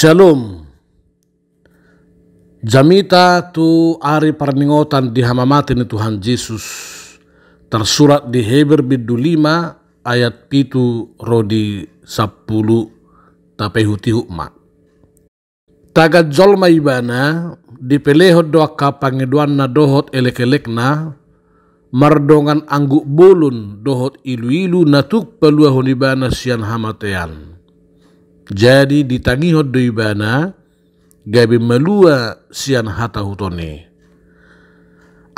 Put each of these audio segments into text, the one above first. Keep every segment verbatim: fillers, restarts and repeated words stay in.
Shalom. Jamita tu ari parningotan di hamamate ni Tuhan Jesus, tarsurat di Heber bindu lima ayat pitu ro di sampulu, tapaihutihut ma. Tagan jolma ibana, dipelehon do angka pangidoanna dohot elekelekna, mardongan angguk bolon dohot iluilu na tuk paluahon ibana sian hamatean. Jadi ditangihon do ibana, gabe malua sian hatahuton i.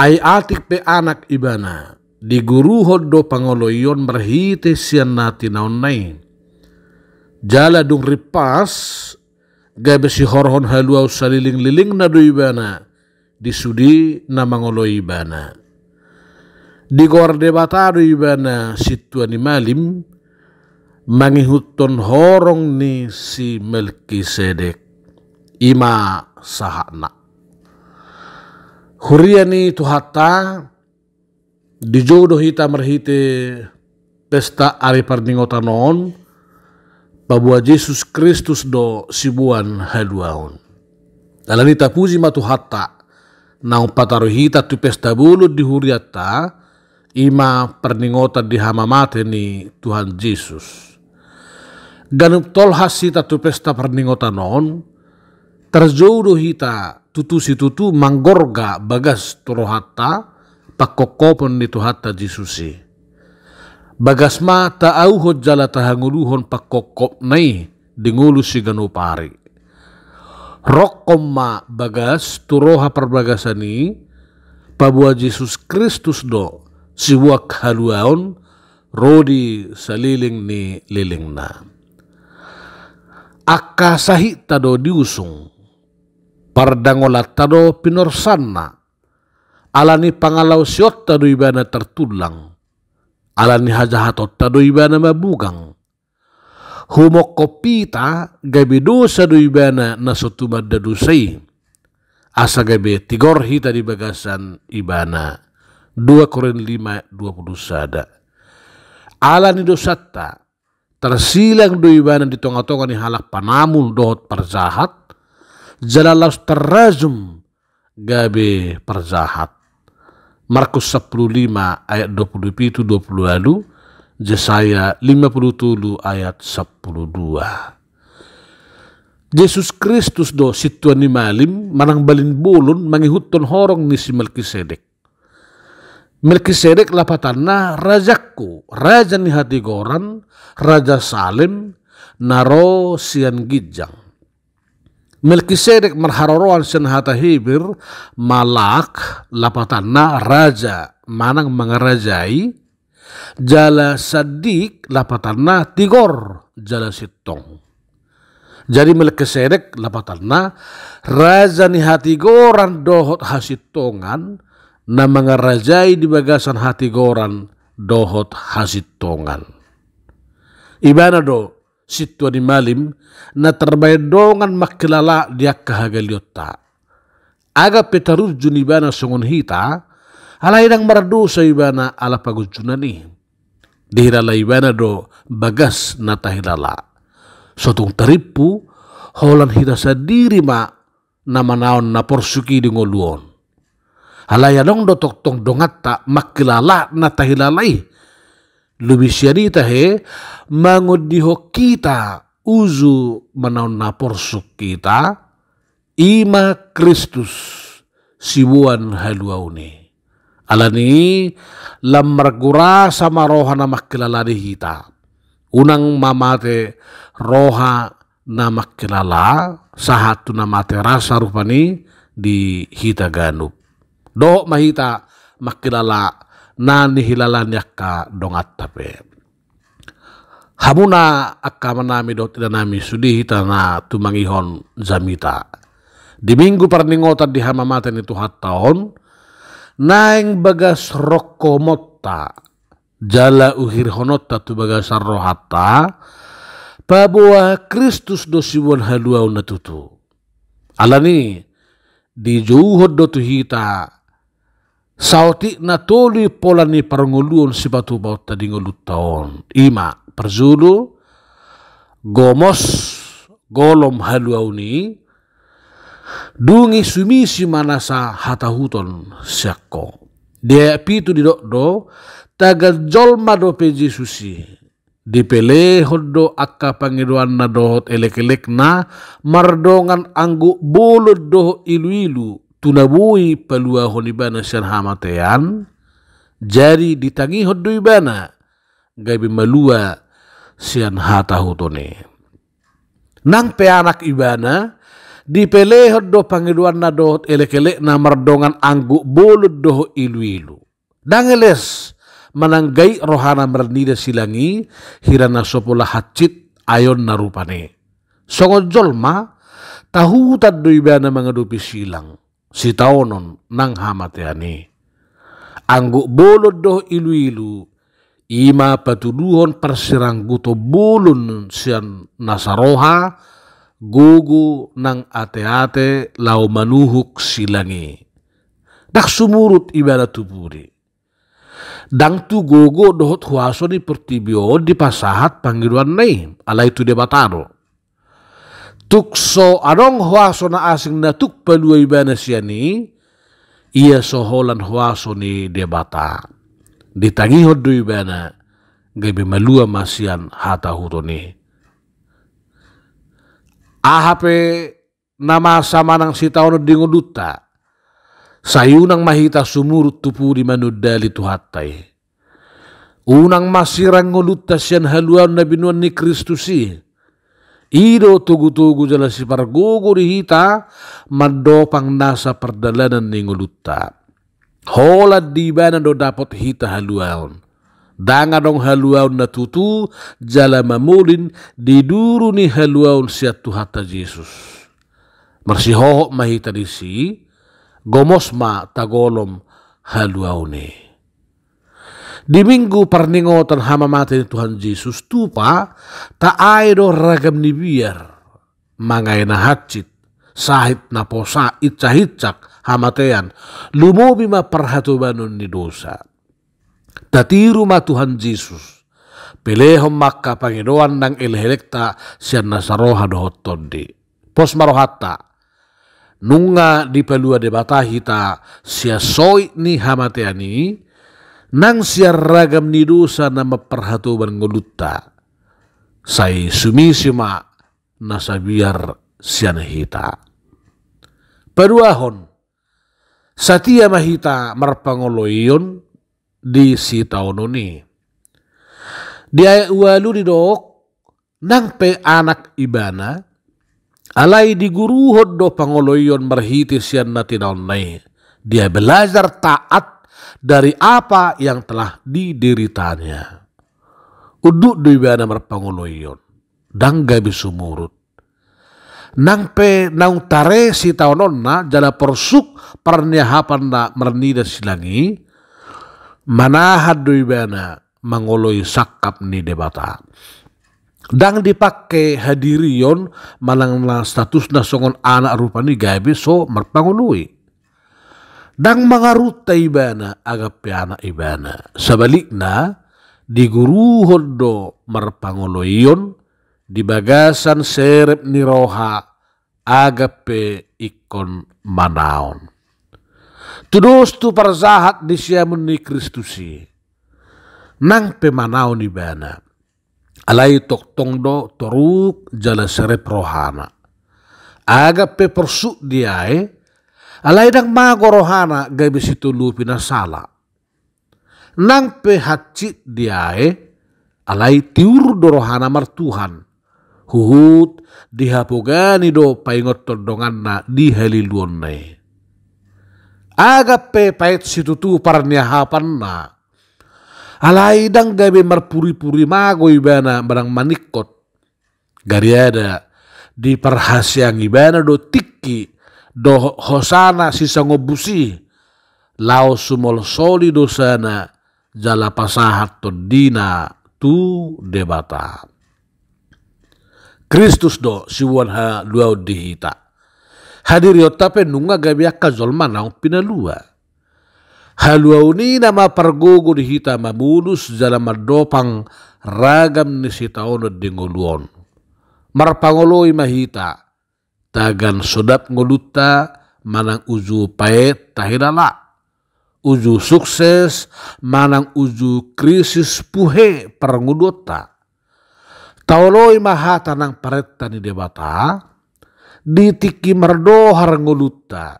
Ai atik pe anak ibana, diguruhon do pangoloion marhite sian na tinaonna i. Jala dung rimpas, gabe sihorhon haluaon salelenglelengna do ibana, di sude na mangoloi ibana. Digoar Debata do ibana sintua ni malim, mangihuthon horong ni si Melkisedek. I ma sahatna. Huria ni Tuhanta, dijou do hita marhite pesta ari parningotan on, paboa Jesus Kristus do siboan haluaon. Alani i tapuji ma Tuhanta, naung pataru hita tu pesta bolon di hurianta, i ma parningotan di hamamate ni Tuhan Jesus. Ganup tolhas hita tu pesta parningotan on, tarjou do hita tutu situtu manggorga bagas tu rohanta, pangkophopon ni Tuhanta Jesus i. Bagas ma taauhon jala tahangoluhon pangkophopna i di ngolu siganup ari. Rongkom ma bagas tu roha parbagasan i, paboa Jesus Kristus do siboan haluaon ro di saleleng ni lelengna. Angka sahitta do diusung, pardangolanta do pinorsanna, alani pangalaosionta do ibana tartullang, alani hajahatonta do ibana mabugang. Humophop hita gabe dosa do ibana na so tumanda dosa i, asa gabe tigor hita di bagasan ibana. Dua Korint lima dua pulu sada. Alani dosanta, tarsilang do ibana di tongatonga ni halak panamul dohot parjahat, jala laos tarrajum gabe parjahat. Markus sampulu lima ayat dua pulu pitu, dua pulu ualu, Jesaya lima pulu tolu ayat sampulu dua. Jesus Kristus do sintua ni malim manang balin bolon mangihuthon horong ni si Melkisedek. Melkisedek lapatanna rajangku, raja ni hatigoran, raja Salem, na ro sian ginjang. Melkisedek marharoroan sian hata Heber, malak, lapatanna raja, manang mangarajai, jala sadik, lapatanna tigor, jala sintong. Jadi Melkisedek lapatanna raja ni hatigoran dohot hasintongan, na mangarajai di bagasan hatigoran dohot hasintongan. Ibana do sintua ni malim na tarbahen dongan mangkilala di angka hagalionta. Agia pe tarunjun ibana songon hita, alai ndang mardosa ibana ala pangunjunan i. Dihilala ibana do bagas na tahilala. So tung tarimpu, holan hita sandiri ma na manaon na porsuk i di ngolu on. Alai adong do tongtong donganta mangkilala na tahilala i. Lobi sian i tahe, mangondihon hita uju manaon na porsuk hita, i ma Kristus siboan haluaon i. Alani i, lam margurasa ma roha na mangkilala di hita. Unang ma mate roha na mangkilala, sahat tu na mate rasa rupani di hita ganup. Dohot ma hita mangkilala na nihilala ni angka donganta pe. Hamuna angka amanami dohot inanami, sude hita na tumangihon jamita. Di minggu parningotan di hamamate ni Tuhanta on, naeng bagas rongkomonta, jala uhirhononta tu bagasan rohanta, paboa Kristus do siboan haluaon na tutu. Alani i, dijouhon do tu hita, saotik na tolu i pola ni parngoluon sipatupaonta di ngolunta on. I ma, parjolo, gomos, golom haluaon i, dung i sumisi ma nasa hatahuton sian ho. Di ayat pitu didok do, tagan jolma dope Jesus i. Dipelehon do angka pangidoanna dohot elekelekna mardongan anggo bolon dohot iluilu, tu na boi paluahon ibana sian hamatean, jadi ditangihon do ibana, gabe malua sian hatahuton i. Nang pe anak ibana, dipelehon do pangidoanna dohot elekelekna mardongan anggo bolon dohot iluilu. Ndang eles manang gaik rohana marnida silang i, hira na so pola hansit aeonna rupani. Songon jolma, tahutan do ibana mangadopi silang, sitaonon nang hamatean i. Anggo bolon dohot iluilu, i ma patuduhon parsirangguton bolon sian nasa roha, gogo nang ateate laho manuhuk silang i. Ndang sumurut ibana tu pudi. Ndang tu gogo dohot huaso ni portibi on dipasahat pangidoanna i, alai tu Debata do. Tung so adong huaso na asing na tuk palua ibana sian i, ia so holan huaso ni Debata. Ditangihon do ibana, gabe malua ma sian hatahuton i. Aha pe na masa manang sitaonon di ngolunta, sai unang ma hita sumurut tu pudi manundali Tuhanta i. Unang ma sirang ngolunta sian haluaon na binoan ni Kristus i. I do togutogu jala sipargogo di hita mandopang nasa pardalanan ni ngolunta. Holan di ibana do dapot hita haluaon. Ndang adong haluaon na tutu jala mamolin di duru ni haluaon sian Tuhanta Jesus. Marsihohot ma hita disi, gomos ma tagolom haluaon i. Di Minggu parningotan hamamate ni Tuhan Jesus tupa, taae do ragam ni biar, mangae na hansit, sahit, naposa, insahinsak, hamatean, lumobi ma parhatobanon ni dosa. Tatiru ma Tuhan Jesus. Pelehon ma angka pangidoan nang elekelekta sian nasa roha dohot tondi. Pos ma rohanta. Nunga dipalua Debata hita sian soit ni hamatean i, nang sian ragam ni dosa na mamparhatoban ngolunta. Sai sumisi ma nasa biar sian hita. Paduahon, satia ma hita marpangoloion di sitaonon i. Di ayat ualu didok, nang pe anak ibana, alai diguruhon do pangoloion marhite sian na tinaonna i. Dia belajar taat dari apa yang telah dideritanya. Unduk do ibana marpangoloion. Ndang gabe sumurut. Nang pe naung tare sitaononna jala porsuk parniahapanna marnida silang i, manahan do ibana mangoloi sangkap ni Debata. Ndang dipangke hadirion manang na statusna songon anak rupani gabe so marpangoloi. Ndang mangarunta ibana agap pe anak ibana. Sabalikna, diguruhon do marpangoloion di bagasan serep ni roha agap pe ingkon manaon. Tudos tu parjahat di siamun ni Kristus i. Nang pe manaon ibana. Alai tongtong do toruk jala serep rohana. Agap pe porsuk diae, alai ndang mago rohana gabe sitolopi na sala. Nang pe hansit diae, alai tiur do rohana martuhan. Huhut dihapogani do paingothon donganna di haliluonna i. Agap pe paet situtu parniahapanna. Alai ndang gabe marpuripuri mago ibana manang maningkot. Gariada diparhaseang ibana do tingki dohot hosana sisangombus i, laos sumolsoli dosana jala pasahat tondina tu Debata. Kristus do siboan haluaon di hita. Hadirionta pe nunga gabe angka jolma naung pinalua. Haluaon i nama pargogo di hita mamolus jala mandopang ragam ni sitaonon di ngolu on. Marpangoloi ma hita, tagan sodap ngolunta manang uju paet tahilala, uju sukses manang uju krisis puhe parngoluonta. Taoloi ma hata nang parenta ni Debata, di tingki mardohar ngolunta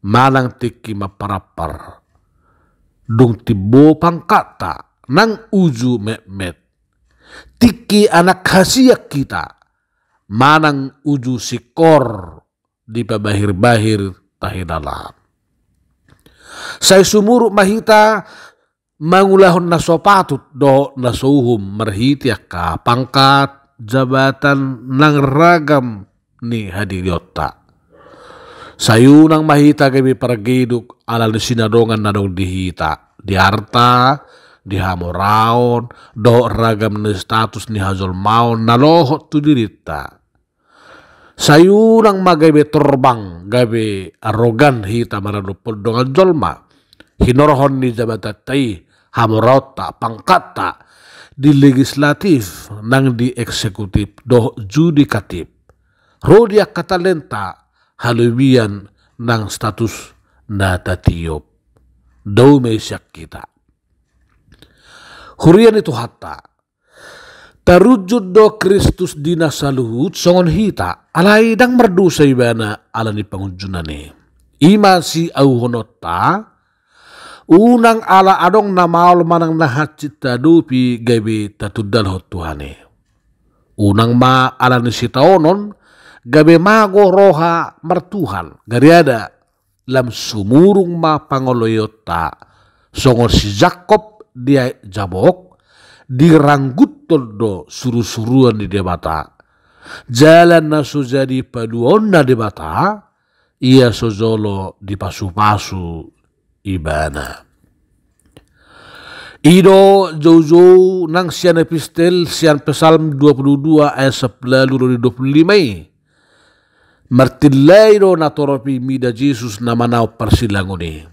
manang tingki mamparampar. Dung timbo pangkatta nang uju metmet, tingki anak hasian hita manang uju singkor dipabahirbahir tahilala. Sai sumurut ma hita mangulahon na so patut dohot na so uhum marhite angka pangkat, jabatan nang ragam ni hadirionta. Sai unang ma hita gabe pargeduk ala ni sinadongan na adong di hita, di arta, di hamoraon dohot ragam ni status ni hajolmaon na lohot tu dirinta. Sai unang ma gabe torbang, gabe arogan hita maradophon dongan jolma, hinorhon ni jabatanta i, hamoraonta, pangkatta di legislatif nang di eksekutif dohot judikatif, ro di angka talenta, halobian nang status na tatiop. Dao ma i sian hita. Huria ni Tuhanta, tarunjun do Kristus di na saluhut songon hita, alai ndang mardosa ibana ala ni pangunjunan i. I ma siauhononta, unang ala adong na maol manang na hansit taadopi gabe tatundalhon Tuhan i. Unang ma ala ni sitaonon gabe mago roha martuhan, gariada lam sumurung ma pangoloionta, songon si Jakob di aek Jabok, dirangguthon do surusuruan ni Debata. Jala na so jadi paluaonna Debata, ia so jolo dipasupasu ibana. I do joujou nang sian epistel, sian Psalm dua puluh dua ayat sampulu ualu ro di dua puluh lima i. Martillai do natorop i mida Jesus na manaon parsilangon i.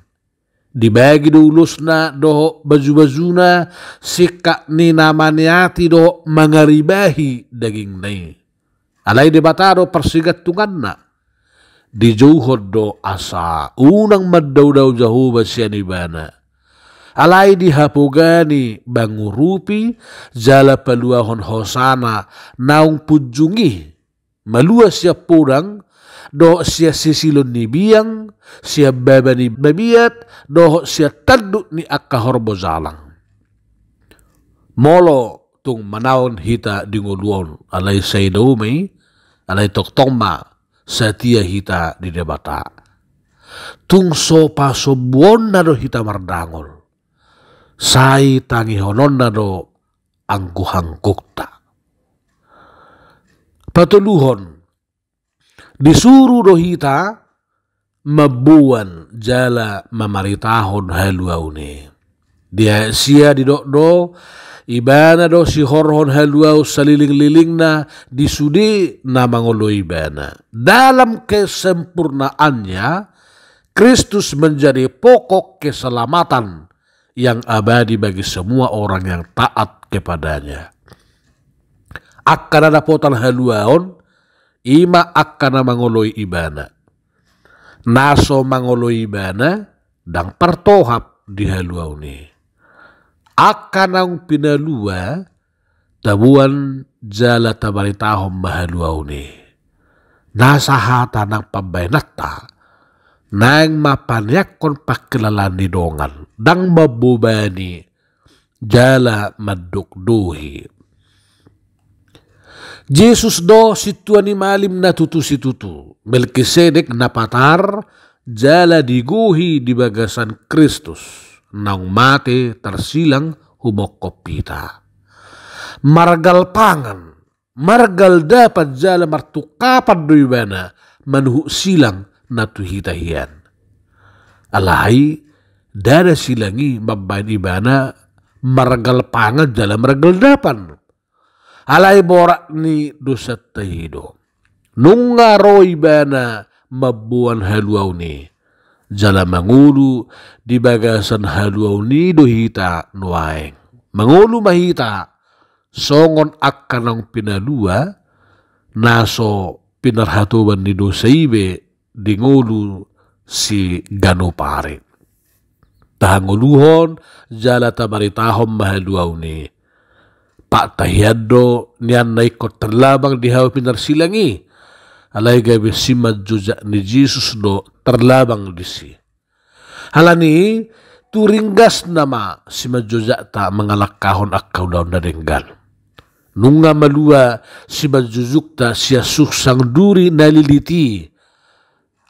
Dibagi do ulosna dohot bajubajuna, singkat ni na maniati dohot mangaribahi dagingna i. Alai Debata do parsigantunganna. Dijouhon do asa unang mandaodao Jahowa sian ibana. Alai dihapogani mangurupi jala paluahon hosana naung punjung i, malua sian podang dohot sian sisilon ni biang, sian baba ni babiat dohot sian tanduk ni angka horbo jalang. Molo tung manaon hita di ngolu on, alai sai dao ma i, alai tongtong ma satia hita di Debata. Tung so pasombuonna do hita mardangol, sai tangihononna do angguhanggukta. Patoluhon, disuru do hita mamboan jala mamaritahon haluaon i. Di ayat sia didok do, ibana do sihorhon haluaon salilinglilingna di sude na mangoloi ibana. Dalam kesempurnaannya, Kristus menjadi pokok keselamatan yang abadi bagi semua orang yang taat kepada-Nya. Angka na dapotan haluaon, i ma angka na mangoloi ibana. Na so mangoloi ibana, ndang partohap di haluaon i. Angka naung pinalua, taboan jala tabaritahon ma haluaon i. Na sahata nang pambahenanta, naeng ma paneakkon pangkilalaan ni dongan, ndang mambobani jala mandokdohi. Jesus do sintua ni malim na tutu situtu, Melkisedek na patar jala digohi di bagasan Kristus, naung mate tarsilang humongkop hita. Margal pangan, margal dapan jala martungkapan do ibana manuhuk silang na tu hita hian. Alai ndada silang i mambahen ibana margal pangan jala margal dapan. Alai borat ni dosanta i do. Nunga ro ibana mamboan haluaon i. Jala mangolu di bagasan haluaon i do hita nuaeng. Mangolu ma hita songon angka naung pinalua, na so pinarhatoban ni dosa i be di ngolu siganup ari. Tahangoluhon jala tabaritahon ma haluaon i. Pakta hian do nian na ingkon tarlabang di hau pinarsilang i. Alai gabe simanjujak ni Jesus do tarlabang disi. Alani i, tu ringgasna ma simanjujakta mangalangkahon angka ulaon na denggan. Nunga malua simanjujukta sian sungsang duri na lilit i.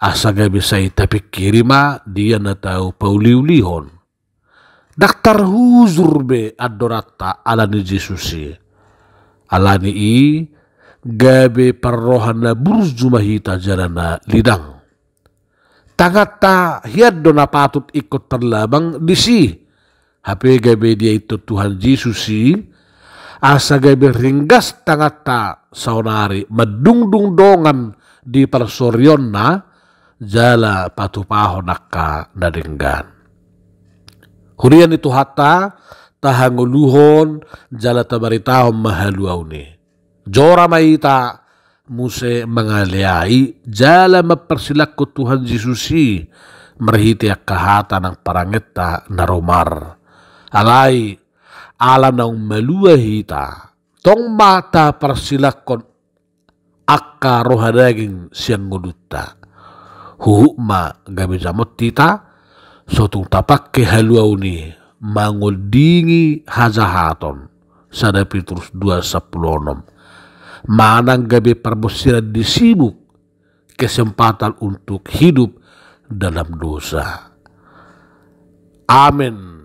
Asa gabe sai tapingkiri ma dia na tau pauliulihon. Ndang tarhujur be andoranta alani Jesus i. Alani i, gabe parroha na burju ma hita jala na lidang. Tanganta hian do na patut ingkon tarlabang disi. Hape gabe diaithon Tuhan Jesus i, asa gabe ringgas tanganta saonari mandungdung dongan di parsorionna, jala patupahon angka na denggan. Huria ni Tuhanta, tahangoluhon jala tabaritahon ma haluaon i. Jora ma hita muse mangaleai jala mamparsilangkon Tuhan Jesus i marhite angka hata nang parangenta na rumar. Alai, ala naung malua hita, tong ma taparsilangkon angka roha daging sian ngolunta. Huhut ma gabe jamot hita, so tung tapangke haluaon i mangondingi hajahaton. Sada Petrus dua sampulu onom. Manang gabe parbonsiran ni sibuk, kesempatan untuk hidup dalam dosa. Amen.